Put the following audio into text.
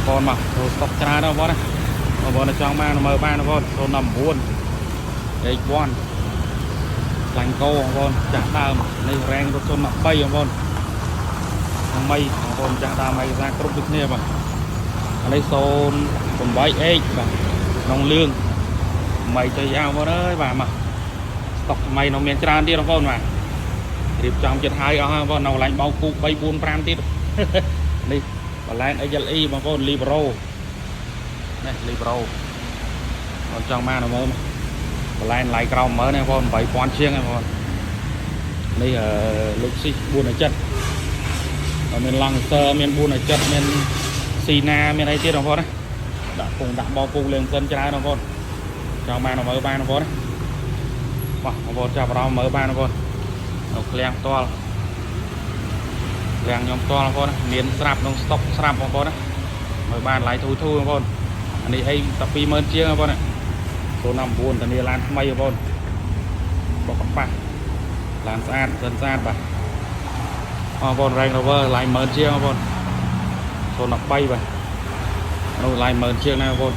បងប្អូនមកចូលស្តុកច្រើនណាស់បងប្អូនណាបងប្អូនចង់បានមើលបានបងប្អូន019 H1 ខ្លាញ់កោបងប្អូនចាស់ដើមនេះរ៉េងរថ013បងប្អូនថ្មីបងប្អូនចាស់ដើមឯកសារគ្រប់ដូចគ្នាបាទអានេះ 08H បាទក្នុងលឿងថ្មីចុយយ៉ាបងប្អូនអើយបាទមកស្តុកថ្មីនៅមានច្រើនទៀតបងប្អូនបាទរៀបចំចិត្តហើយអស់ហើយបងប្អូននៅកន្លែងបោកគូក3 4 5ទៀត នេះបន្លែន XLE បងប្អូន Libero នេះ Libero បងចង់បានមើលបន្លែនឡៃក្រោម10000ណាបងប្អូន8000ជាងហ្នឹងបងប្អូននេះអឺ Lexus 470ហើយមាន Lancer មាន470មាន Sina មានអីទៀតបងប្អូនណាដាក់ពងដាក់បោគូលេងសិនច្រើនបងប្អូនចង់បានមើលបានបងប្អូនណាបាទបងប្អូនចាប់អារម្មណ៍មើលបានបងប្អូននៅឃ្លាំងផ្ទាល់ឃ្លាំងខ្ញុំផ្ទាល់បងប្អូនណាមានស្រាប់ក្នុងស្តុកស្រាប់បងប្អូនណាមើលបានឡៃធូធូបងប្អូនអានេះអីតែ20000ជាងបងប្អូនណា059ធានាឡានថ្មីបងប្អូនបកកប៉ះឡានស្អាតសិនស្អាតបាទបងប្អូន Range Rover ឡាយ10000ជាងបងប្អូន013បាទនោះឡាយ10000ជាងណាបងប្អូន